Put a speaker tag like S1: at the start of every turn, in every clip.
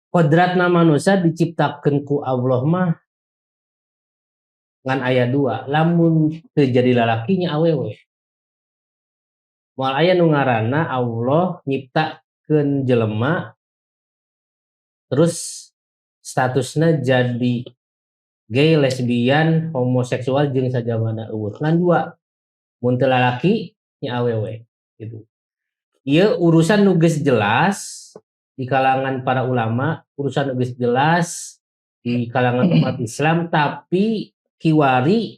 S1: Kodratna manusia diciptakeun ku Allah mah ngan aya dua, lamun teu jadi lalaki nya awewe. Moal aya nu ngaranna Allah nyiptakeun jelema terus statusna jadi gay, lesbian, homoseksual jeung sajabana euweuh. Ngan dua, mun teu lalaki nya awewe gitu. Ieu urusan nu geus jelas di kalangan para ulama, urusan nu geus jelas di kalangan umat Islam, tapi kiwari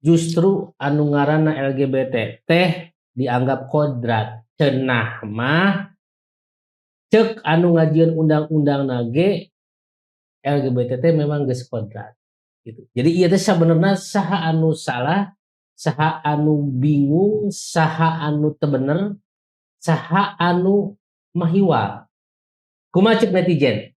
S1: justru anu ngaranna LGBT teh dianggap kodrat. Cenah mah cek anu ngajieun undang-undangna ge LGBT teh memang geus kodrat gitu. Jadi ieu teh sabenerna saha anu salah, saha anu bingung, saha anu teu bener, saha anu mahiwal. Kumaha cek netizen?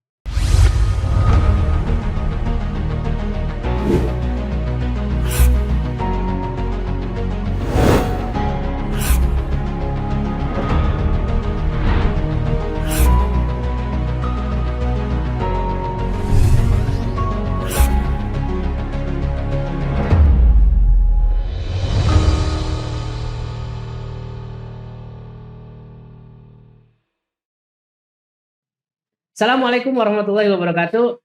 S1: Assalamualaikum warahmatullahi wabarakatuh.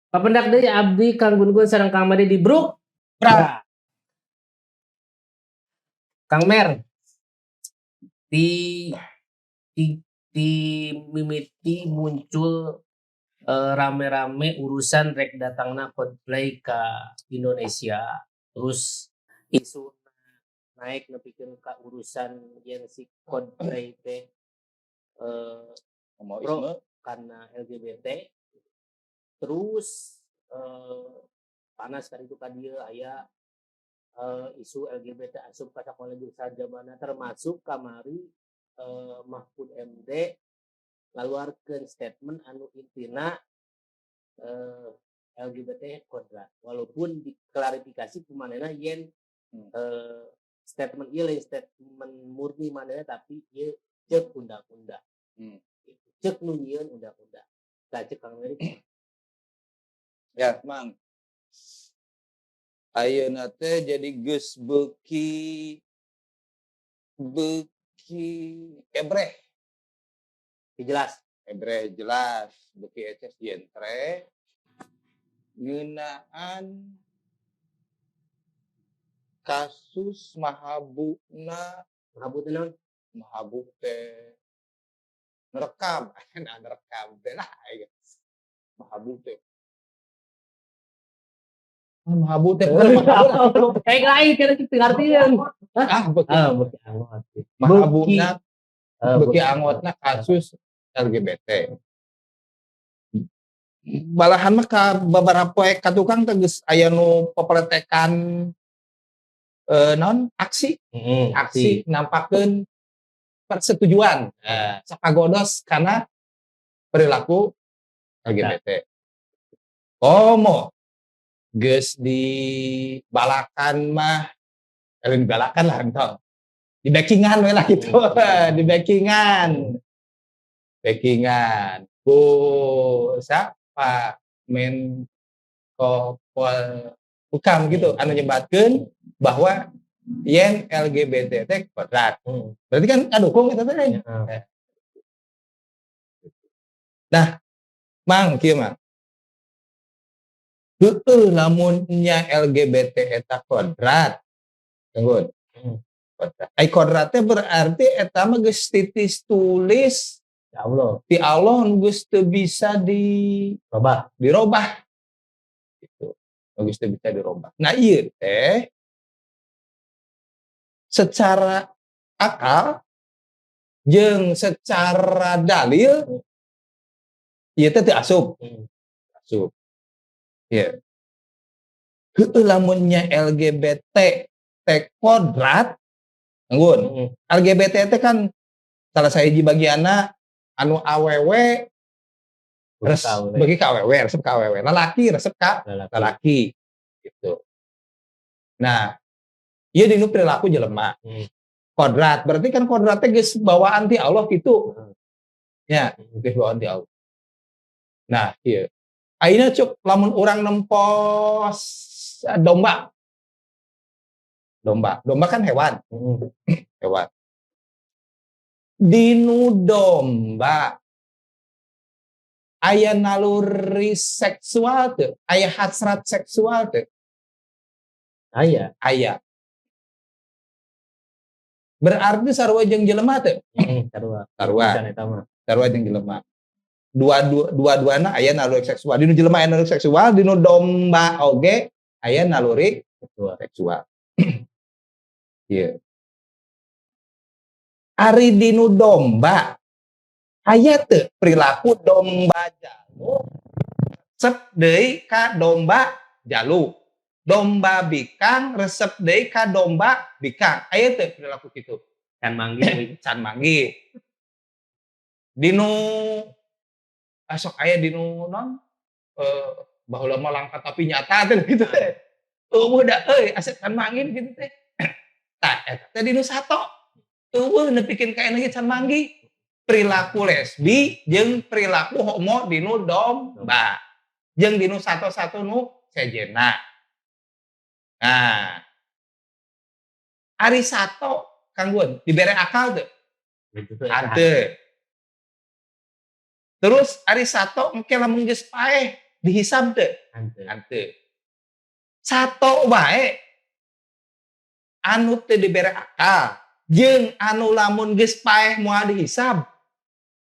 S1: Papendak deui abdi Kang Gun-Gun sareng Kang Made di Bruk.
S2: Bra.
S1: Kang Mer, di mimiti muncul rame-rame urusan rek datangna Coldplay ke Indonesia, terus isu naik nepikeun ka urusan yang si Coldplay teh pro karena LGBT, terus panas kan itu kan dia aya isu LGBT asup ka sakola jeung sajabana, termasuk kamari Mahfud MD ngaluarkeun statement anu intina LGBT kodrat, walaupun diklarifikasi ku manehna yen statement ieu lain statement murni manehna, tapi ieu cek undang-undang. Cek nu nyieun undang-undang. Tah, cek Kang Meri?
S2: Ya, Mang. Ayeuna teh jadi geus beuki beuki ebreh.
S1: Jelas.
S2: Ebreh jelas, beuki eces jentre ngeunaan kasus mahabuna.
S1: Mahabu teh naon?
S2: Mahabu teh nerekam, nah nerekam teh lah mahabu teh. Ah, mahabu teh bukan mahabu.
S1: Kayak lain kira kitu ngartieun.
S2: Ah, beuki
S1: Ah, beuki angot.
S2: Mahabuna
S1: Beuki
S2: beuki angotna kasus LGBT. Balahan mah ka babaraha poe ka tukang teh geus aya nu pepeletekan naon aksi, aksi nampakeun persetujuan sapagodos karena perilaku LGBT. Komo geus dibalakan mah, dibalakan lah entah. Di backingan we lah gitu, di backingan. Backingan ku siapa, Menko Polhukam gitu, anu nyebatkeun bahwa yen LGBT teh kodrat. Berarti kan kadukung eta teh.
S1: Heeh.
S2: Nah, Mang, kieu Mang. Heueuh, lamun nya LGBT eta kodrat. Tunggu. Kodrat. Ai kodrat teh berarti eta mah geus titis tulis
S1: Ya Allah.
S2: Ti Allah nu geus teu bisa
S1: Robah.
S2: Dirobah. Gitu. Nu geus teu bisa dirobah. Nah, ieu teh secara akal jeung secara dalil ieu teh teu asup. Asup. Ieu. Heueuh, lamun nya LGBT teh kodrat, anggun. LGBT teh kan salah sahiji bagianna anu awewe res, bagi ka awewe, resep ka awewe. Lalaki resep ka
S1: Lalaki.
S2: Lalaki gitu. Nah, ieu dinu perilaku jelema. Kodrat, berarti kan kodratnya geus bawaan ti Allah gitu. Ya, geus bawaan ti Allah. Nah, ieu. Ayeuna cuk lamun urang nempo domba. Domba, domba kan hewan. Hewan. Dinu domba aya naluri seksual teu? Aya hasrat seksual teu?
S1: Aya.
S2: Aya. Berarti sarua jeung jelema teu?
S1: Heeh, sarua.
S2: Sarua.
S1: Pisan eta mah.
S2: Sarua jeung jelema. Dua-duana aya naluri seksual. Dinu jelema aya naluri seksual, dinu domba oge aya naluri
S1: Seksual.
S2: Seksual. Ieu. Ari dinu domba aya teu perilaku domba jalu resep deui ka domba jalu? Domba bikang resep deui ka domba bikang. Aya teu perilaku kitu?
S1: Can manggih euy.
S2: Can manggih. Dinu sok aya dinu non baheula mah langka tapi nyata teh gitu teh. Euweuh da euy, asa can manggih gitu teh. Tah, eta teh dinu sato. Euweuh nepikeun ka ayeuna ge can manggih. Perilaku lesbi jeung perilaku homo dinu domba. Jeung dinu sato-sato nu sejenna. Nah. Ari sato, Kang Gun, dibere akal teu? Henteu. Terus ari sato engke lamun geus paeh dihisab teu?
S1: Henteu.
S2: Henteu. Sato wae anu teu dibere akal jeung anu lamun geus paeh moal dihisab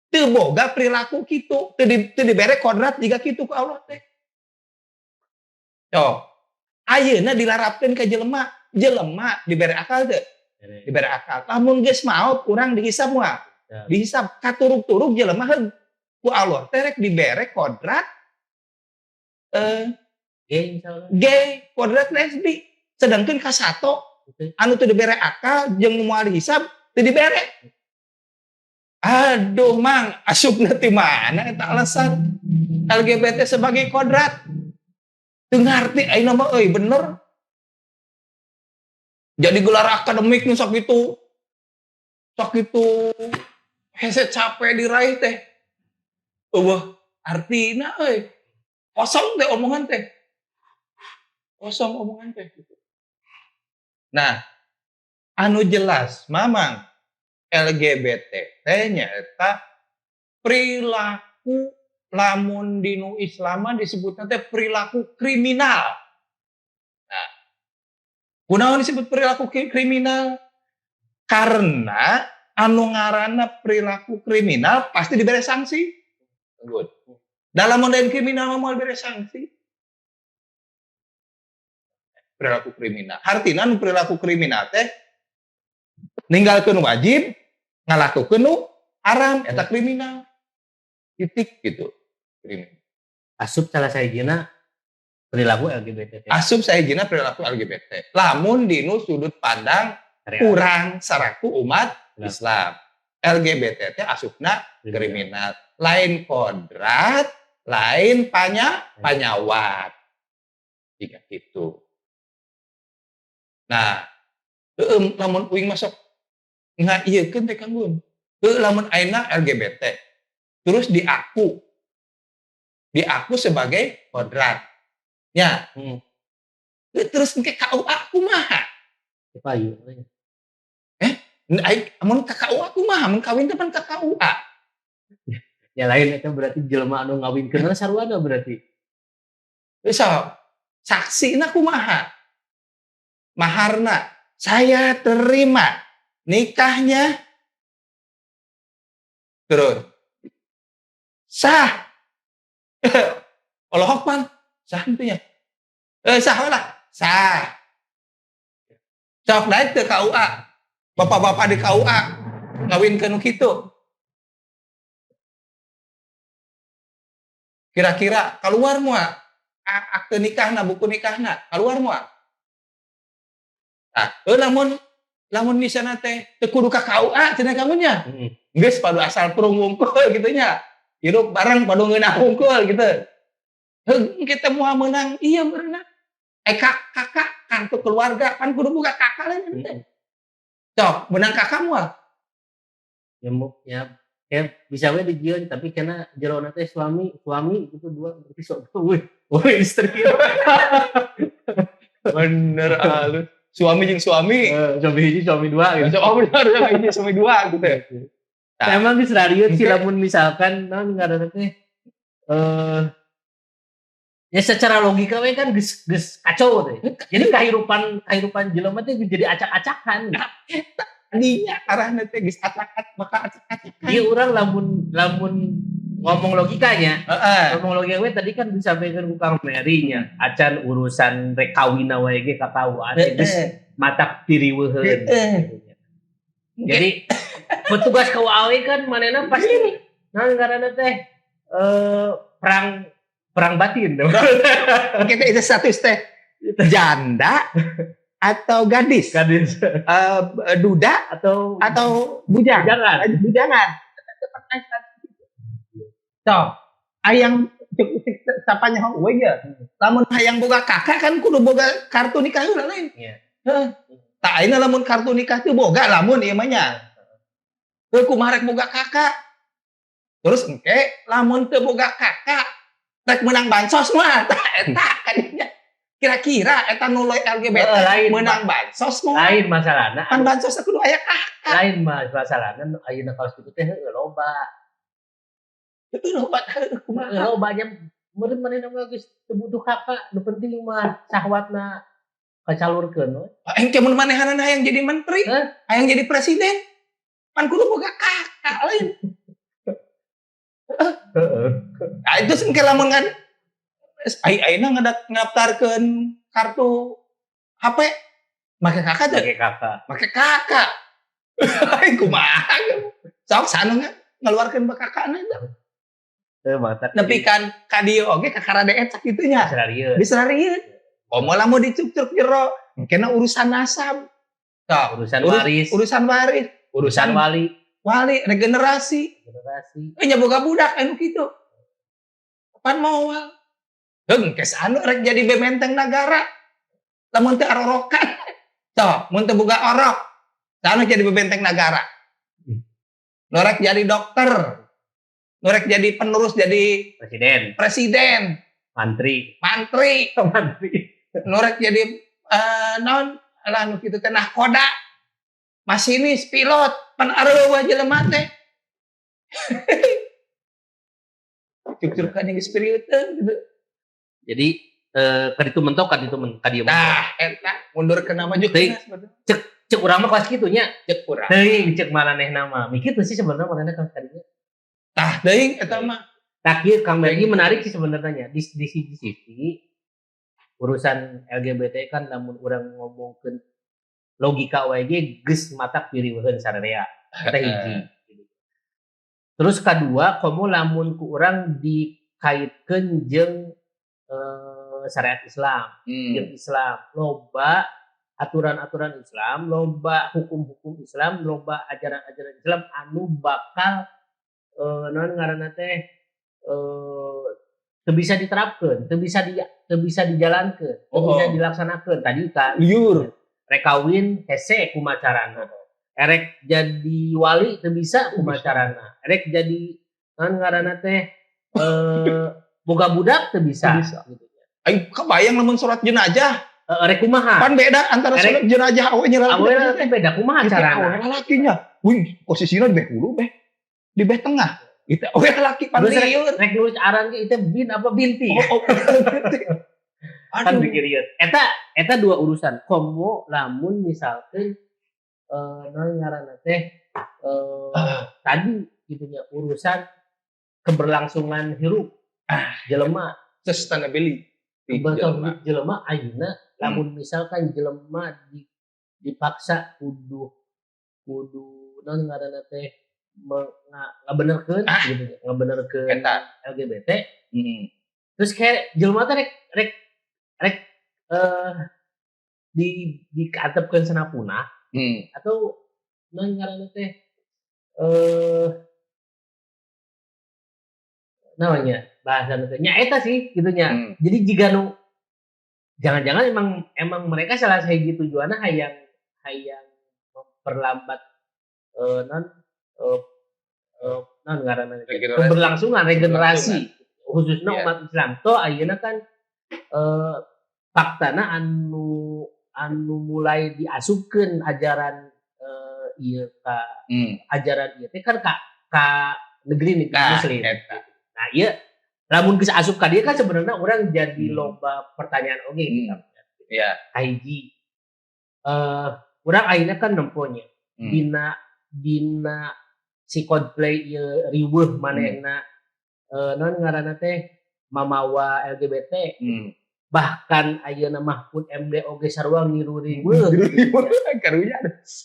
S2: teu boga perilaku kitu, teu dibere kodrat jiga kitu ku Allah teh. Sok, ayeuna dilarapkeun ka jelema, jelema dibere akal teu? Dibere akal. Lamun geus maot urang dihisab moal? Dihisab. Katurug-turug jelema heug ku Allah teh rek dibere kodrat
S1: gay misalnya.
S2: Gay, kodrat lesbi. Sedangkan ka sato anu teu dibere akal jeung moal dihisab teu dibere. Aduh Mang, asupna ti mana eta alasan LGBT sebagai kodrat? Teu ngarti ayeuna mah euy, bener. Jadi gelar akademik nu sakitu sakitu hese capek diraih teh. Euweuh artina euy. Kosong teh omongan teh. Kosong omongan teh. Nah, anu jelas mamang LGBT teh nyaeta perilaku, lamun dinu Islam mah disebutna teh perilaku kriminal. Nah, kunaon disebut perilaku kriminal? Karena anu ngaranna perilaku kriminal pasti diberi sanksi. Good. Dalam model kriminal mah moal diberi sanksi. Perilaku kriminal. Artinya anu perilaku kriminal teh ninggalkeun wajib, ngalakukeun nu haram, eta kriminal. Titik gitu. Kriminal.
S1: Asup salah sahijina perilaku LGBT.
S2: Asup sahijina perilaku LGBT. Lamun dinu sudut pandang
S1: Syariat.
S2: Urang saraku umat
S1: Islam.
S2: Islam. LGBT teh asupna kriminal. Lain kodrat, lain panyawat. Jika gitu. Nah, lamun uing masuk ngaieukeun teh Kang Gun. Heueuh, lamun ayeuna LGBT terus diaku sebagai kodrat. Ya. Terus engke KUA kumaha?
S1: Payu.
S2: Aing mun ka KUA kumaha? Mun kawin teh pan ka KUA.
S1: Ya lain, itu berarti jelema anu ngawinkeun sarwana berarti.
S2: Bisa saksina kumaha? Maharna saya terima nikahnya, terus sah. Allah Akbar, sah nya, sah lah, sah. Sok naik ke KUA, bapak-bapak di KUA ngawinkeun nu kitu, kira-kira keluar moal akte nikahna, buku nikahna keluar moal? Nah, lamun lamun misalnya teh teu kudu ka KUA cenah kamu nya. Geus padu asal prung wungkul gitu nya. Hirup bareng padu ngeunah wungkul gitu. Heuh, kita moal meunang iya berenang. Kakak kartu keluarga kan kudu buka kakak lain teh. Sok, meunang kakak moal?
S1: Ya, ya. Ya bisa we dijieun, tapi karena jerona teh suami suami gitu dua, berarti sok euweuh euweuh istri.
S2: Bener alus. Suami jeung suami.
S1: Eh, suami hiji, suami dua gitu.
S2: Oh bener, suami hiji suami dua gitu ya.
S1: Nah, emang geus rariut sih lamun misalkan naon ngaranna teh ya secara logika we kan geus geus kacau teh. Jadi kehidupan kehidupan jelema teh jadi acak-acakan.
S2: Tadinya arahna teh geus acak bakal acak-acakan.
S1: Ieu urang lamun lamun ngomong logikanya, ngomong logika we tadi kan disampaikan ku Kang Meri nya, acan urusan rek kawin wae ge ka KUA teh geus matak piriweuheun. Jadi petugas KUA we kan manehna pasti naon ngaranna teh perang perang batin.
S2: Kita itu status teh janda atau gadis,
S1: Gadis
S2: duda
S1: atau
S2: atau bujang.
S1: Bujangan.
S2: Bujangan. Sok, hayang cek cek sapanya we ge. Lamun hayang boga KK kan kudu boga kartu nikah heula lain.
S1: Iya.
S2: Heeh. Tah, ayeuna lamun kartu nikah teu boga, lamun ieu mah nya. Heuh, kumaha rek boga KK? Terus engke lamun teu boga KK rek menang bansos mah, tah eta kadinya. Kira-kira eta nu LGBT
S1: Heeh, lain,
S2: menang bansos mah.
S1: Lain masalahna.
S2: Pan bansos kudu aya KK.
S1: Lain mah masalahna nu ayeuna kaos kitu teh heueuh loba.
S2: Itu loba heueuh kumaha?
S1: Heueuh loba nya, meureun manehna mah geus teu butuh KK, nu penting mah syahwatna kacalurkeun we.
S2: Engke mun manehanana hayang jadi menteri,
S1: Hah?
S2: Hayang jadi presiden, pan kudu boga KK lain.
S1: Heeh.
S2: Nah, itu engke lamun kan ai ayeuna ngedaftarkeun kartu HP make KK teh?
S1: Make KK.
S2: Make KK. Ai kumaha? Sok sanu ngaluarkeun KK-na eta.
S1: Heuh, matak.
S2: Nepi kan ka dieu oge kakara deet sakitu nya.
S1: Sararieun.
S2: Geus sararieun. Komo lamun dicukcruk jero, engkena urusan nasab. Sok,
S1: Urusan waris,
S2: urusan waris,
S1: urusan
S2: urusan
S1: wali,
S2: wali, regenerasi.
S1: Generasi.
S2: Eh, nya boga budak anu kitu. Pan moal. Heuh, engke anu rek jadi bementeng negara. Lamun teu arorokan. Sok, mun teu boga orok. Anu jadi bebenteng negara. Nu rek jadi dokter. Nu rek jadi penerus jadi
S1: Presiden,
S2: presiden,
S1: mantri,
S2: mantri,
S1: mantri.
S2: Nu rek jadi naon lah nu kitu teh, nahkoda, masinis, pilot, pan areuweuh jelema teh. Cuk-cuk kan geus perieuteun gitu.
S1: Jadi kaditu mentok, kaditu men kadieu mentok.
S2: Nah, eta mundur ke nama juga.
S1: Teuing. Cek urang mah kelas kitu nya.
S2: Cek urang.
S1: Teuing cek maranehna mah. Mikir tuh sih sebenarnya maranehna kelas kadinya.
S2: Tah, teuing eta mah.
S1: Tah kieu Kang Mergi, menarik sih sebenarnya di sisi sisi urusan LGBT kan lamun urang ngomongkeun logika wae ge geus matak piriweuheun sararea. Eta hiji. Terus kadua, komo lamun ku urang dikaitkeun jeung syariat Islam, jeung Islam, loba aturan-aturan Islam, loba hukum-hukum Islam, loba ajaran-ajaran Islam anu bakal naon ngaranna teh teu bisa diterapkeun, teu bisa dijalankeun, teu bisa dilaksanakeun. Tadi kan
S2: Liur.
S1: Rek kawin hese kumaha carana. Erek jadi wali teu bisa kumaha carana. Erek jadi naon ngaranna teh boga budak teu bisa.
S2: Teu bisa.
S1: Gitu.
S2: Aing kebayang lamun sholat jenazah.
S1: Rek kumaha?
S2: Pan beda antara sholat jenazah awe nya lalaki.
S1: Awe teh beda kumaha
S2: Itu
S1: carana?
S2: awe lalakinya. Wih, posisinya di beh hulu beh. Di beh tengah. Itu awe lalaki pan
S1: Terus
S2: lieur.
S1: rek nulis aran ge itu bin apa binti?
S2: Oh.
S1: Kan
S2: Aduh.
S1: pikir ieu. Eta eta dua urusan. Komo lamun misalkan naon ngaranna teh tadi gitunya, urusan keberlangsungan hirup jelema,
S2: Sustainability.
S1: keberlangsungan hirup jelema ayeuna lamun misalkan jelema dipaksa kudu kudu naon ngaranna teh ngabenerkeun gitu nya, ngabenerkeun
S2: Eta.
S1: LGBT. Terus kayak jelema teh rek rek rek di dikaantepkeun sanapuna atau naon ngaranna teh namanya bahasa teh nya eta sih gitu nya. Jadi jika nu jangan-jangan emang emang mereka salah sahiji tujuanna hayang hayang memperlambat non Naon ngaranna?
S2: Regenerasi.
S1: Keberlangsungan regenerasi khususnya umat Islam. Toh ayeuna kan faktana anu anu mulai diasupkeun ajaran ieu ka ajaran ieu teh kan ka negeri nih
S2: Nah,
S1: muslim.
S2: Eta.
S1: Nah, ieu lamun geus asup ka dieu kan sebenarnya urang jadi loba pertanyaan oge gitu. Kahiji, urang ayeuna kan nempo nya dina dina si Coldplay ieu riweuh manehna naon ngaranna teh, mamawa LGBT, bahkan ayeuna Mahfud MD oge sarua ngilu riweuh gitu nya.
S2: Karunya.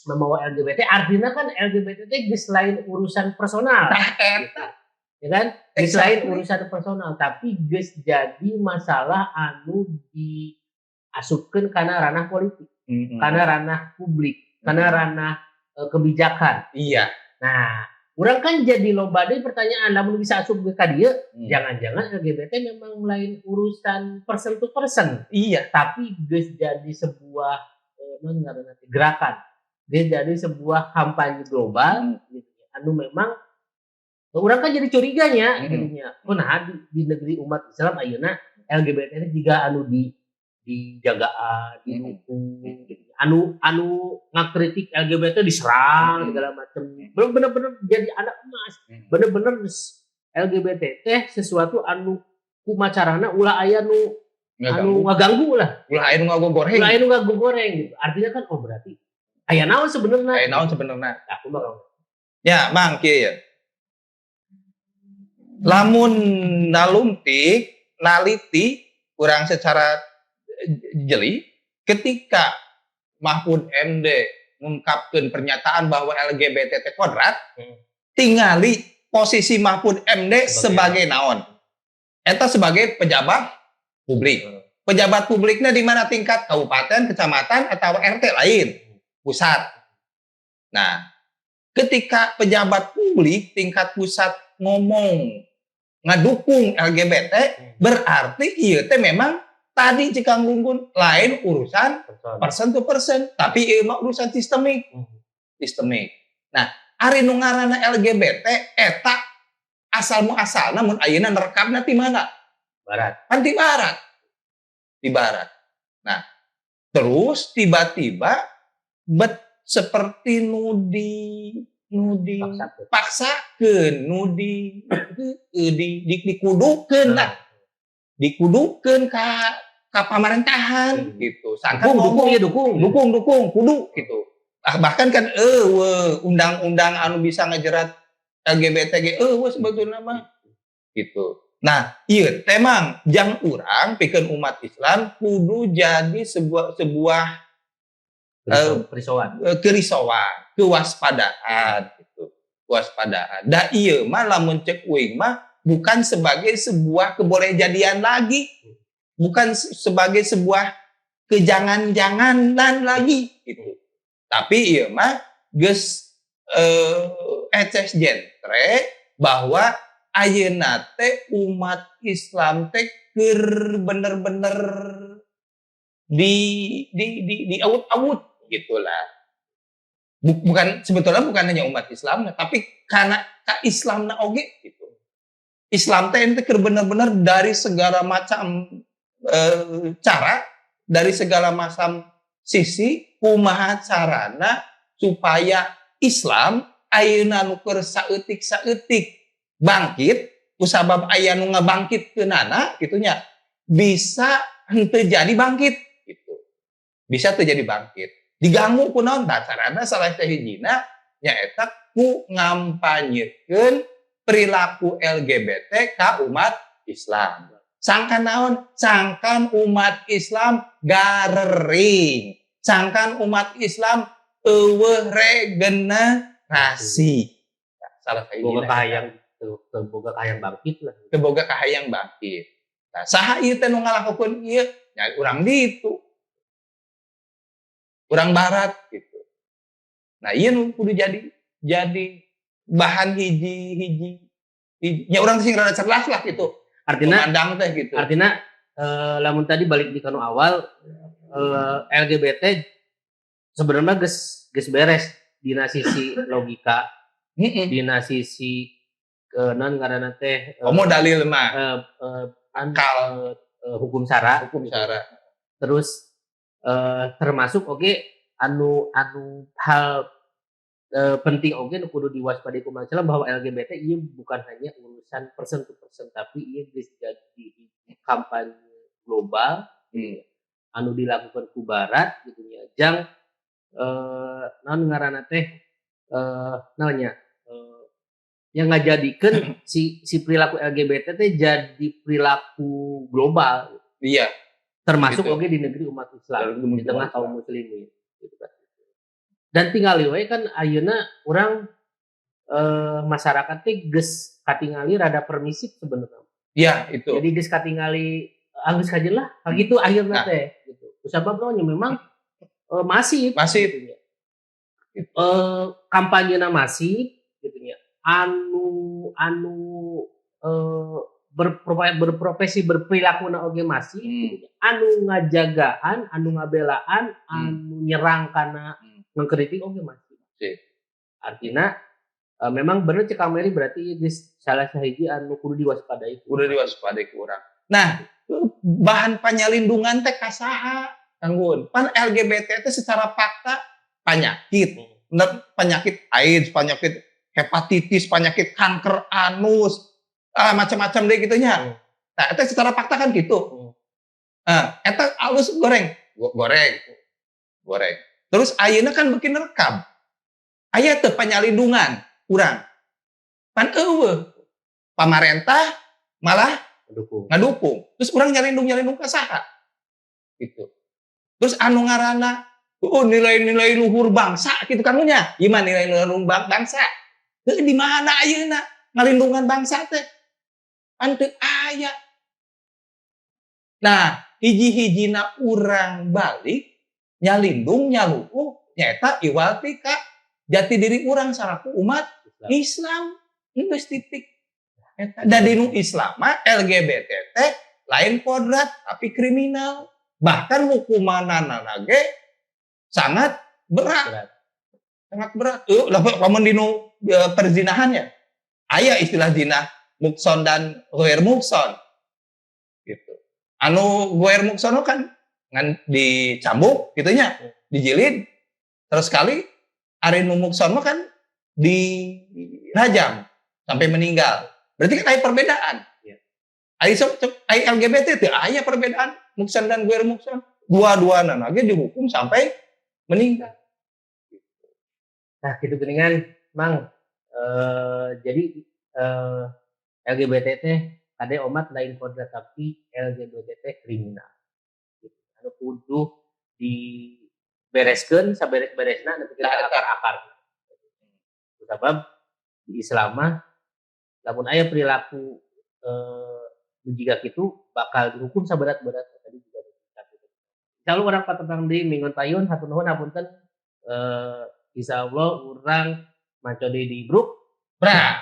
S1: Mamawa LGBT artinya kan LGBT teh geus lain urusan personal.
S2: Tah, eta.
S1: Ya kan? Geus lain urusan personal, tapi geus jadi masalah anu diasupkeun kana ranah politik, kana ranah publik, kana ranah kebijakan. Nah, urang kan jadi loba deui pertanyaan, lamun bisa asup ka dieu, jangan-jangan LGBT memang lain urusan person to person, tapi geus jadi sebuah naon ngaranna teh, gerakan. Geus jadi sebuah kampanye global gitu ya, anu memang urang kan jadi curiga nya jadinya. Kunaha di negeri umat Islam ayeuna LGBT teh jiga anu dijagaan, didukung gitu. Anu anu ngakritik LGBT diserang segala macem. Belum bener-bener jadi anak emas. Bener-bener LGBT teh sesuatu anu kumaha carana ulah aya nu anu
S2: ngaganggu.
S1: Ngaganggu lah.
S2: Ulah aya nu ngagogoreng.
S1: Ulah aya nu ngagogoreng gitu. Artinya kan, oh, berarti aya naon sebenarnya?
S2: Aya naon sebenarnya?
S1: Nah, aku mah
S2: Ya, Mang, kieu ya. Lamun nalungtik, naliti kurang secara jeli ketika Mahfud MD mengungkapkan pernyataan bahwa LGBT teh kodrat, tingali posisi Mahfud MD sebagai naon? Eta sebagai pejabat publik. Pejabat publiknya di mana, tingkat kabupaten, kecamatan, atau RT lain, pusat. Nah, ketika pejabat publik tingkat pusat ngomong ngedukung LGBT, berarti ieu teh memang tadi cek Kang Gunggun, lain urusan
S1: Person.
S2: Person to person, tapi ieu mah urusan sistemik. Sistemik. Nah, ari nu ngaranna LGBT eta asal muasalna mun ayeuna nerekapna ti mana?
S1: Barat.
S2: Kan ti barat. Di barat. Nah, terus tiba-tiba bet seperti nu di
S1: Paksakeun.
S2: Paksakeun, nu di dikudukeun lah. Dikudukeun ka pamerintahan gitu. Sangkan
S1: Dukung, dukung
S2: ngomong,
S1: ya dukung.
S2: Dukung, dukung, kudu gitu. Ah, bahkan kan undang-undang anu bisa ngejerat LGBT ge euweuh sebetulna mah gitu. Nah, ieu teh, Mang, jang urang pikeun umat Islam kudu jadi sebuah sebuah
S1: Kerisauan.
S2: Kerisauan, kewaspadaan gitu. Kewaspadaan. Da ieu mah lamun cek uing mah bukan sebagai sebuah kebolehjadian lagi. Bukan sebagai sebuah kejangan-janganan lagi gitu. Tapi ieu mah geus eces jentre bahwa ayeuna teh umat Islam teh keur bener-bener di awut-awut gitulah. Bukan, sebetulnya bukan hanya umat Islam, tapi karena ka Islamna oge gitu. Islam teh ente keur bener-bener dari segala macam cara, dari segala macam sisi, kumaha carana supaya Islam ayeuna nu keur saeutik-saeutik bangkit kusabab aya nu ngabangkitkeunana kitu nya, bisa henteu jadi bangkit gitu. Bisa teu jadi bangkit. Diganggu ku naon? Tah, carana salah sahijina nyaeta ku ngampanyekeun perilaku LGBT ka umat Islam. Sangkan naon? Sangkan umat Islam garering. Sangkan umat Islam euweuh regenerasi. Nah, salah
S1: Boga
S2: sahijina.
S1: Kahayang teu teu boga kahayang bangkit lah.
S2: Teu boga kahayang bangkit. Nah, saha ieu teh nu ngalakukeun ieu? Nya urang ditu. Urang barat gitu. Nah, ieu nu kudu jadi bahan hiji hiji, hiji nya urang sing rada cerdas lah gitu.
S1: Artinya
S2: memandang teh gitu.
S1: Artinya lamun tadi balik di kanu awal, LGBT sebenarnya geus geus beres dina sisi logika, dina sisi Naon ngaranna teh,
S2: Komo dalil mah
S1: an
S2: Kal.
S1: Hukum sara.
S2: Hukum sara.
S1: Terus termasuk oge anu anu hal penting oge nu kudu diwaspadai ku umat Islam bahwa LGBT ieu bukan hanya urusan person to person, tapi ieu geus jadi kampanye global anu dilakukan ku barat gitu nya, jang naon ngaranna teh, naon nya, yang ngajadikeun si si perilaku LGBT teh jadi perilaku global. Termasuk oge di negeri umat Islam,
S2: Dalam
S1: di tengah
S2: umat
S1: kaum
S2: Islam.
S1: Muslimin gitu kan. Dan tingali we kan ayeuna urang, masyarakat teh geus katingali rada permisif sebenarnya.
S2: Iya, itu.
S1: Jadi geus katingali, ah, geus kajeun lah, kagitu akhirna teh gitu. Kusabab naon nya, memang masif
S2: Masif.
S1: gitu nya. Kampanyena masif gitu nya. Anu anu berprofesi berperilaku oge masif gitu nya. Anu ngajagaan, anu ngabelaan, anu nyerang kana ngekritik oge masif.
S2: Masif.
S1: Artinya memang bener cek Kang Meri, berarti geus salah sahiji anu kudu diwaspadai.
S2: Kudu diwaspadai ku urang. Nah, bahan panyalindungan teh ka saha, Kang Gun? Pan LGBT teh secara fakta penyakit. Bener, penyakit AIDS, penyakit hepatitis, penyakit kanker anus, ah, macam-macam deh gitu nya. Nah, itu secara fakta kan gitu. Nah, eta alus goreng, goreng, goreng. Terus ayeuna kan bikin rekam. Aya teu panyalindungan urang? Pan euweuh. Pamarentah malah
S1: Mendukung.
S2: Ngadukung. Terus urang nyalindung-nyalindung ka saha? Gitu. Terus anu ngaranna, oh, nilai-nilai luhur bangsa gitu kan nya. Gimana nilai-nilai luhur bangsa? Heuh, di mana ayeuna ngalindungan bangsa teh? Pan teu aya. Nah, hiji-hijina urang balik nyalindung nyaluhur nyaeta iwal ti ka jati diri urang salaku umat
S1: Islam.
S2: Islam. Geus, titik. Eta da dinu Islam mah LGBT teh lain kodrat tapi kriminal. Bahkan hukumanana ge sangat berat.
S1: Berat.
S2: Sangat berat. Lah lamun dinu perzinahannya aya istilah zina mukhson dan ghair mukhson. Gitu. Anu ghair mukhson kan ngan dicambuk gitu nya, dijilid terus kali. Ari nu mukhson mah kan dirajam sampai meninggal. Berarti kan aya perbedaan. Aya sok sok aya LGBT teu aya perbedaan mukhson dan ghair mukhson. Dua-duana ge dihukum sampai meninggal.
S1: Nah, gitu geuningan, Mang. Jadi LGBT teh kade omat lain kodrat, tapi LGBT teh kriminal. Gitu. Anu kudu dibereskeun saberes-beresna nepi ka
S2: Nah, eta.
S1: Akar-akar. Sabab di Islam mah lamun aya perilaku nu jiga kitu bakal dihukum saberat-beratna, tadi juga. Insyaallah urang patepang deui minggon payun, hatur nuhun, hapunten, insyaallah urang maco deui di Bruk.
S2: Bra.